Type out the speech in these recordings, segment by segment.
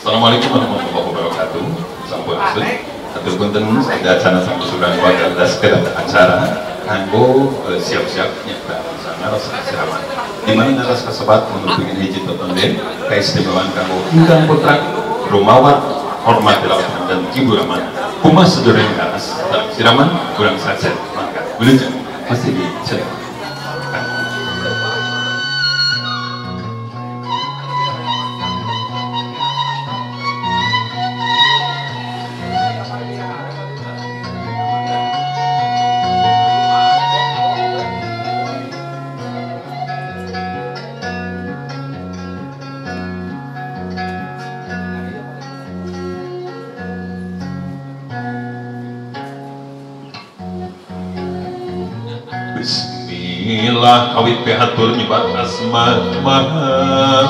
Assalamualaikum warahmatullahi wabarakatuh. Sampurasun. Atur punten sadayana sampun wadas ke acara kanggo siap-siap nyata sana rasa siraman. Di mana naras kasebat menuju hiji tetonde kaistimewaan kanggo ingkang putra Rumawat hormat dilawatan dan Kiburaman. Kumas sedurung karas siraman kurang saja mangkat. Wilujeng masih di channel. Bismillah kawit pihatur nyebat asma maha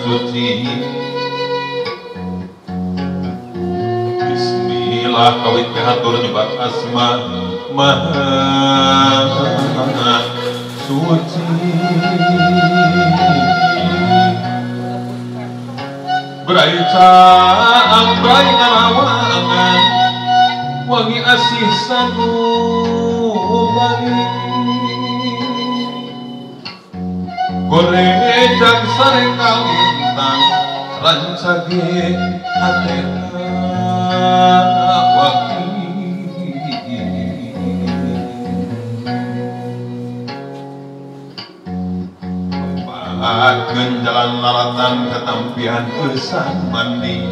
suci. Bismillah kawit pihatur nyebat asma maha suci. Berai caang berai ngarawangan wangi asih sanubari. Gorejang sare kalintang rancage hate waki. Pepatkeun jalan laratan katampihan kesan mandi.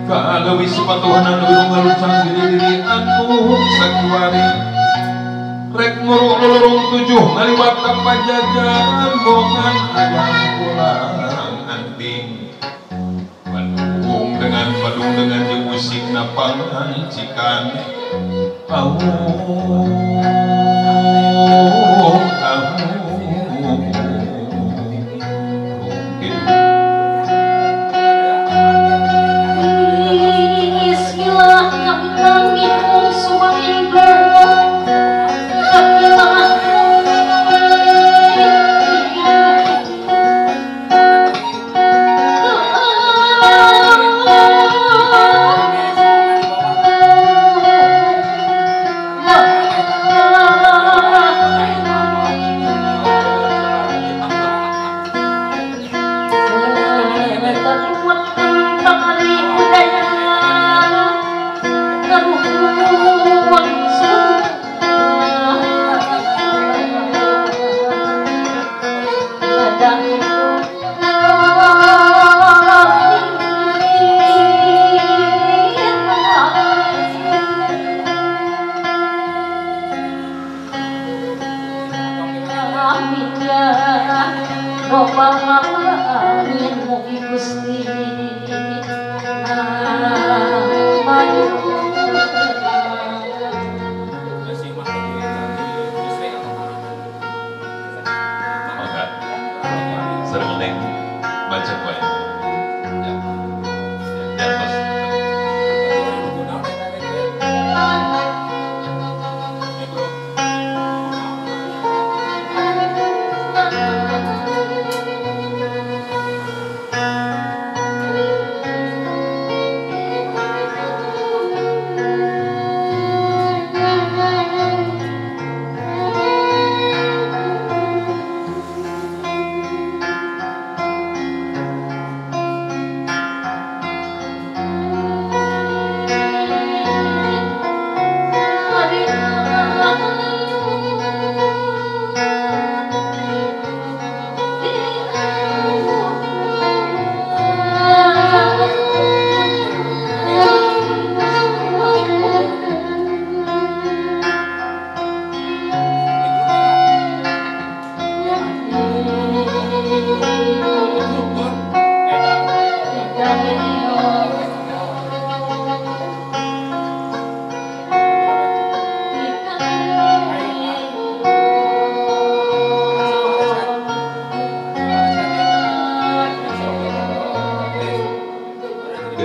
Kaleuwih sipatuhanan leuweung ngaluncang diri-diri anu sakiwari. Rek nguruk lolorong tujuh ngaliwat ka pajajaran bongan hayang pulang anting. Badung dengan jeung usikna pangancikan. Aung aung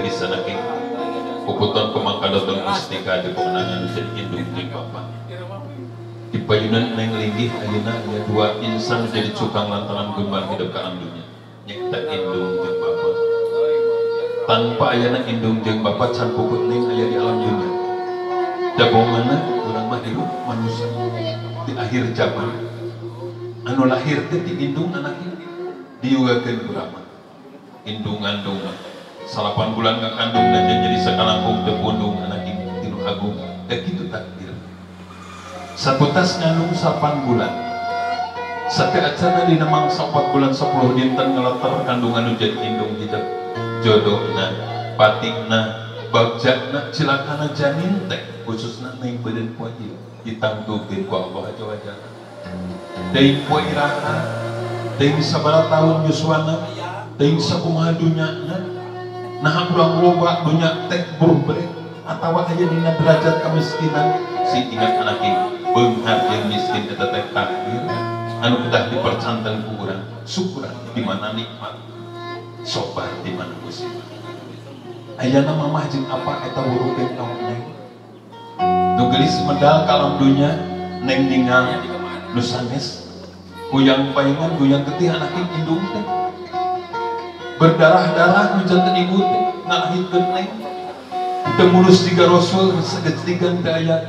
Bismillahirrahmanirrahim. Puputon pemangkadoton mustika di pemenangan jadi indung di bapak. Di payunan neng linggih ayeuna aya dua insan jadi cukang lantaran gembar hidup ka alam dunya. Nyekta indung jeung bapak. Tanpa ayana indung jeung bapak can puput neng aya di alam dunia. Dabongana urang mah hirup manusia di akhir zaman. Anu lahir teh ti indung anak diugakeun ku rama. Indung ngandung 8 bulan ngakandung dan jadi sakalangkung teu pundung anak tinu agung. Da kitu takdir. Sakutas ngandung 8 bulan. Sateuacanna dina mangsa 4 bulan 10 dinten ngeleter kandungan nu jadi indung hidup. Jodohna, patikna, bagjana, cilakana janin teh khususna neng beudeun poe ieu ditangtukeun ku Allah aja wajana. Teuing poe iraha, teuing sabaraha taun yuswana, teuing sakumaha dunyana. Nah urang loba dunya teh buruh bere atawa aya dina derajat kemiskinan si ingat anak beunghar jeung miskin eta teh takdir anu kedah dipercanten ku urang syukuran di mana nikmat sobar di mana musibah. Ayana mamah jeung apa eta wurukeun ka neng. Nu geulis medal ka alam dunya neng ningal nu sanes goyang payengan goyang getih anak indung teh. Berdarah-darah nu janten ibu teh ngalahirkeun neng. Teu mulus jiga rasul sagetigan teh aya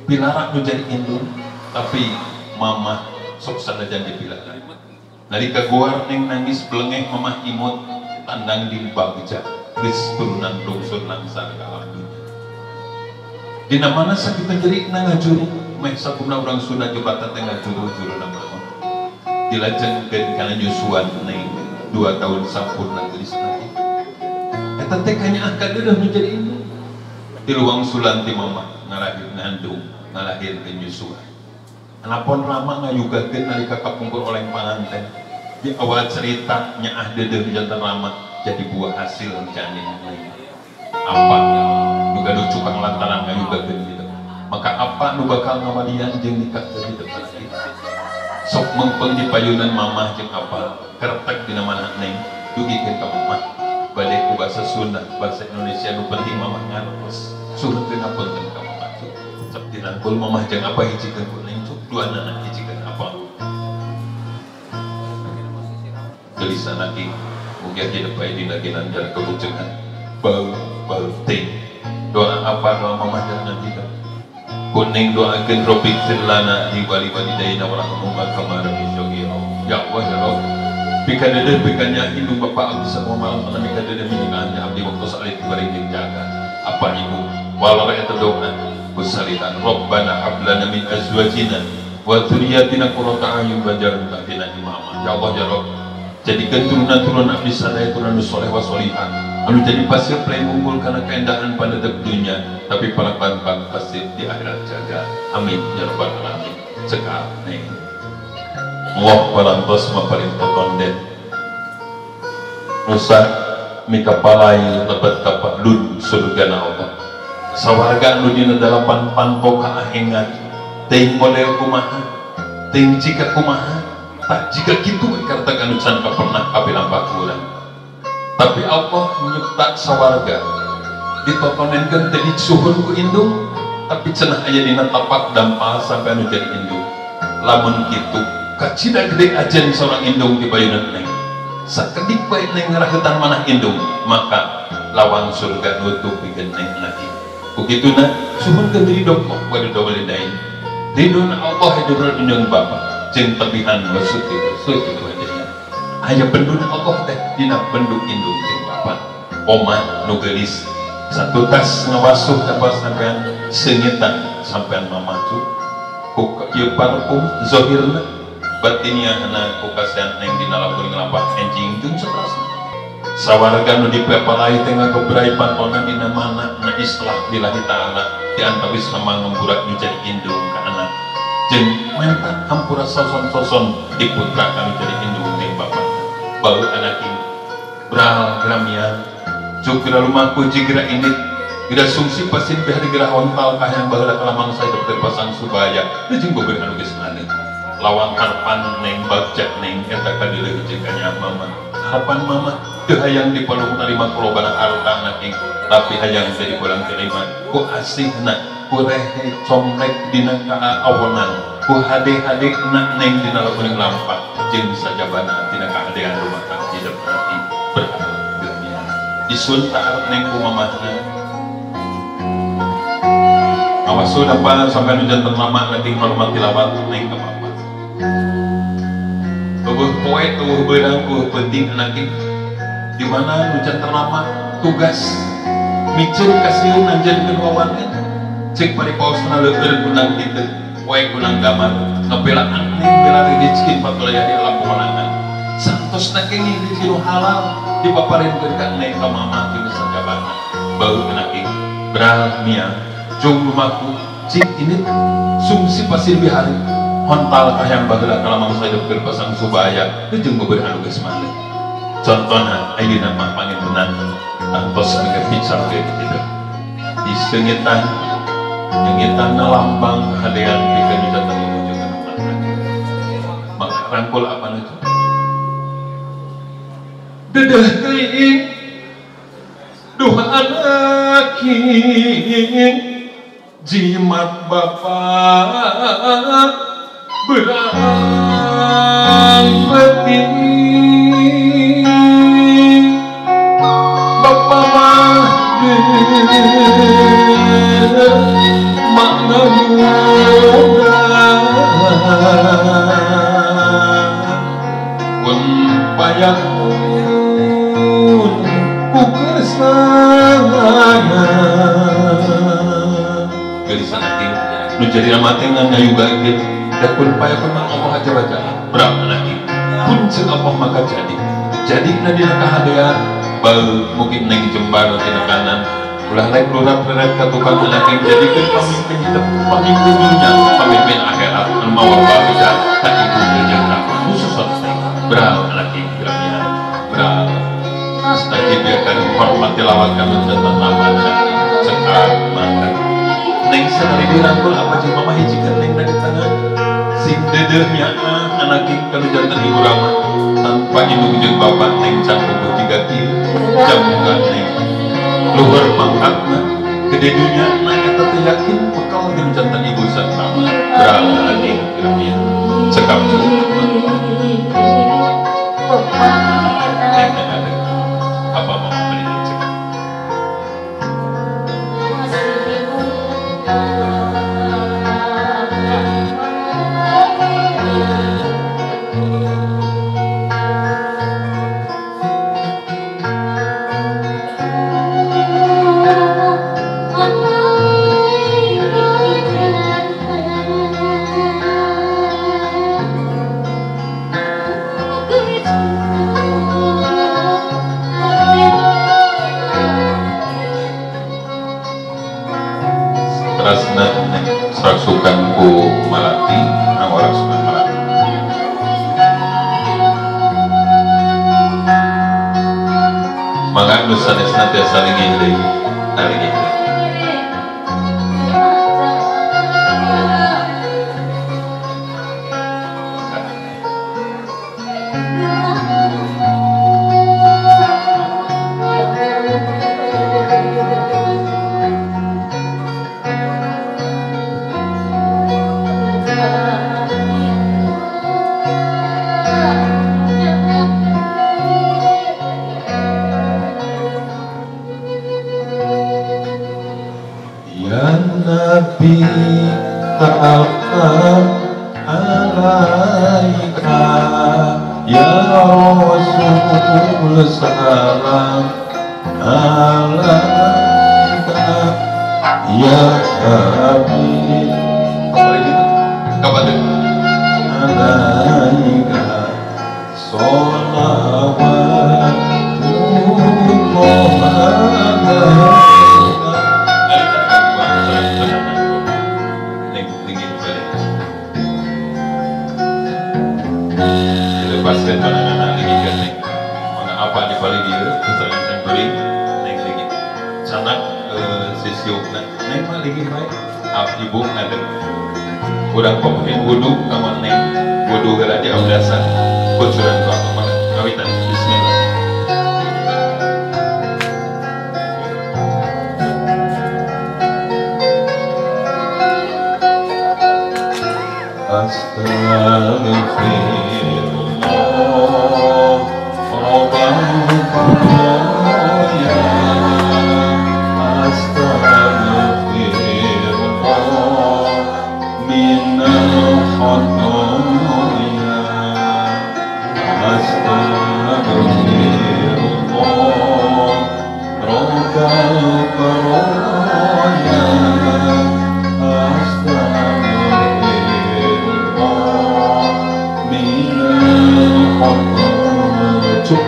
pilara nu jadi indung tapi mamah sok sanajan dipilara. Nalika guar neng nangis belengeh mamah imut tandang di bagja geus turunan lungsur langsar ka alam dunya. Dina mana sakitu jerikna ngajuru meh sakumna urang Sunda jebatan teh ngajuru-juruna naon. Dilajengkeun kana nyusuan neng 2 tahun sampurna geulis nanti. Eta teh kanyaah kadeudeuh nu jadi indung. Tiluang sulan ti mamah ngalahir ngandung ngalahirkeun nyusuan. Anapun rama ngayugakeun nalika kapungkur oleng panganten di awal cerita nyaah deudeuh janten rama jadi buah hasil janin lain. Apa nu gaduh cukang lantaran ngayugakeun gitu. Maka apa nu bakal ngawalian jeung nikah teh hidup lagi. Sok mengpeng di payunan mamah jeung apa kertek dina mana neng dugikeun ka mamah bade ku bahasa Sunda bahasa Indonesia nu penting mamah ngartos suhunkeun hapunten ka mamah. Sok dirangkul mamah jeung apa hijikeun ku neng dua anak hijikeun apa gelis anak mugia hidup bae dina ginanjar kebucengan bau bau ting doa apa doa mamah jangan tidak kuning doakeun robik firlana di wali walidaina warahmatullahi kama rabbi ya Allah ya Rabb pika dedeh pika nyahi indung bapak abdi semua malam kana mika dedeh minikahannya abdi waktu salit dibari jeung jaga apa ibu walau eta doa kusalitan Rabbana hablana min azwajina wa dzurriyyatina qurrata a'yun waj'alna lil imama. Ya Allah ya Rabb jadikan turunan-turunan abdi sadaya turunan soleh wa solihah anu jadi pasir play unggul karena keindahan pada dunia tapi para bantang pasti di akhirat jaga. Amin ya rabbal alamin. Cekap neng Allah parantos maparin totonden nusa mikapalai lebet kapadun surgana Allah sawarga anu dina dalapan panto kaahengan teuing model kumaha teuing jika kumaha tak jika kitu karta anu can pernah kapilampah urang tapi Allah nyipta sawarga ditotonenkeun teh disuhun ku indung tapi cenah aya dina tapak dampal sampai anu jadi indung lamun kitu kacida gede ajen seorang indung di bayunan neng sakedik bae neng ngarahetan manah indung maka lawang surga nutup pikeun neng lagi. Begituna suhunkeun ridho Allah wa ridho walidain. Ridho Allah ridho indung bapa jeung tebihan wasuti wasuti wajahnya. Aya benduna Allah teh dina bendu indung jeung bapa. Omah nu geulis satutas ngawasuh ka sampean seungitan sampean mamacu ku ieu parfum zahirna batiniahna ku kasihan neng dina lamun nglampah enjing jeung saterasna. Sawarga nu dipepalai teh ngagebrai pantona dina mana na islah lillahi ta'ala di antawis sama ngemburak nu jadi indung ka anak jeung menta hampura soson-soson di putra kanu jadi indung jeung bapa bau anak ini bral gramian jugra lumaku jigra ini geura sungsi pasin beh geura hontal kahayang baheula kalamang saya dokter pasang subaya jeung bobeun anu geus maneh lawang harapan neng bagja neng eta kadeuleuh jeung ka mama harapan mama teu hayang dipalung tarima kulobana harta anak tapi hayang teh dipulang terima ku asihna ku rehe comrek dina kaawonan ku hade-hade neng dina lakuning lampah jeung sajabana dina kahadean rumah tangga hidup nanti berharap dunia. Isun tak neng ku mamahna. Awas sudah apa sampai nu janten lama nanti hormat tilawat neng ke papa. Eueuh poe eueuh beurang eueuh penting anak di mana nu janten lama tugas miceun kasieun nanjeunkeun wawan eta. Cek bari paosna leueur kunang kitu poe kunang damar ngabelaan neng bela rezeki patolaya di alam kemenangan. Santosna kenging rezeki nu halal dipaparinkeun ka neng ka mama jeung sajabana. Bau anak brahmia jung lumaku cik ini sungsi pasir bihari hontal kahayang baheula kalamangsa hidup keur pasang subaya jeung beber anu geus male. Contona ayeuna mah pangintenan tangtos mengerti sampe kitu diseungitan nyengitan lambang kahadean pikeun janten menuju ka maka rangkul apa nu dedeh teuing duh anak jimat bapak berang penting bapak mah makna muda kun payakun ku kersana nu jadi amatengan nyayuga gitu da kun payakun mah Allah aja baca berapa lagi kun ceuk Allah maka jadi jadi na dina kahadean bau mungkin neng jembar tina kanan ulah rek lurat-lurat ka tukang anak yang jadikeun pamimpin hidup pamimpin dunya pamimpin akhirat anu mawa bagja ka ibu jeung rama khusus berapa lagi geramnya berapa mustaqim akan hormati lawat kami jantan lama cekak maka neng sekali dirangkul apa jeung mama hijikeun neng di tangan sing dedeuhnya anak kalau jantan ibu rama tanpa ibu jeung bapak neng can puguh jiga kieu jamuka neng luhur pangkatna gede dunya na eta teh yakin bekal jeung jantan ibu sarta berapa lagi geramnya cekap neng ada apa mama beli cekap. Rasna serak sukan ku malati orang sukan malati maka nu sanesna tiasa linggih deui talinggih. Ya Nabi ta'ala alaika ya Rasul salam alaika ya Habib alaika sholawatullah alaika. Dilepaskan panangan lagi kan neng maka apa di balik dia keserangan sempuri neng lagi canak sisiukna neng mah lagi baik ab ibu ngadeg kurang pemain wudu kawan neng wudu geura di abdasan kucuran ku apa kawitan bismillah. Astagfirullah.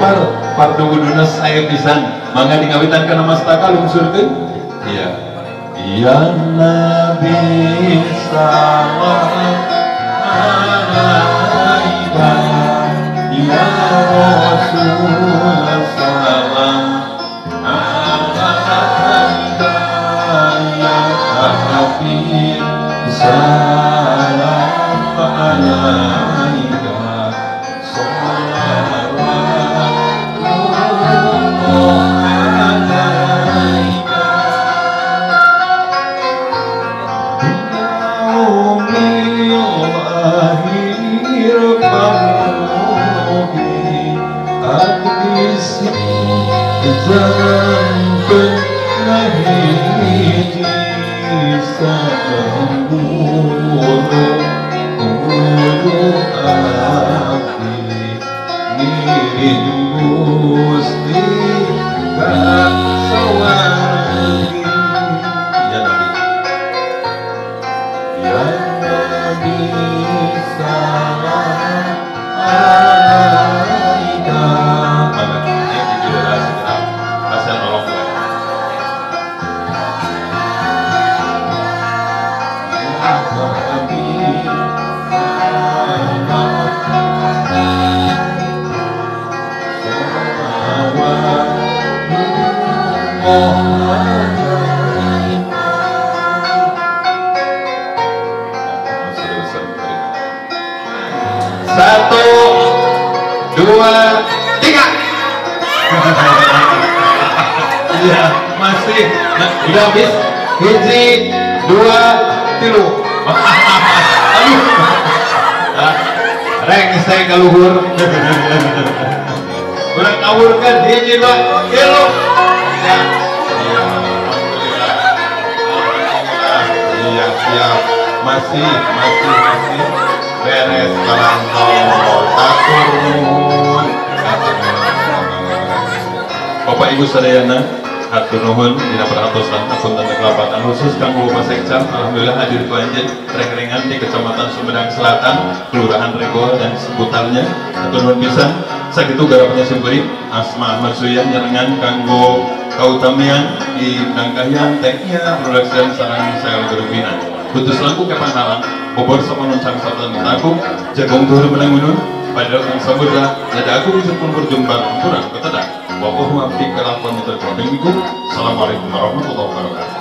par pardu kuduna sae pisan. Mangga dingawitan kana mastaka lungsurkeun. Iya. Ya Nabi salam alaika, ya Rasul salam alaika, ya Habib salam alaika, salawatullah alaika. Satu, dua, tiga. Iya, masih. Nah, udah habis. Hiji, dua, tilu. Aduh. Reng saya kaluhur. Urang ngawurkeun hiji, dua, tilu. Ya. Iya, alhamdulillah. Alhamdulillah. Iya, siap. Masih. Beres kalantor. Atur nuhun. Bapak Ibu sadayana, hatur nuhun dina perhatosan apunten kelapatan khusus kanggo Bapak Sekcam. Alhamdulillah hadir ku anjeun reng-rengan di Kecamatan Sumedang Selatan, Kelurahan Regol dan seputarnya. Hatur nuhun pisan. Sakitu garapnya simkuring Asma Ahmad Suyan nyerengan kanggo kautamian di Nangkahyang Teknya Production sareng sagala gerupina. Putus lagu kapan halang bobor sama nuncang sabtan mitaku jagong tuhur menang munun padahal kang samudra nada aku bisa pun berjumpa kurang ketedak. Wa huwa fi kalakon. Assalamualaikum warahmatullahi wabarakatuh.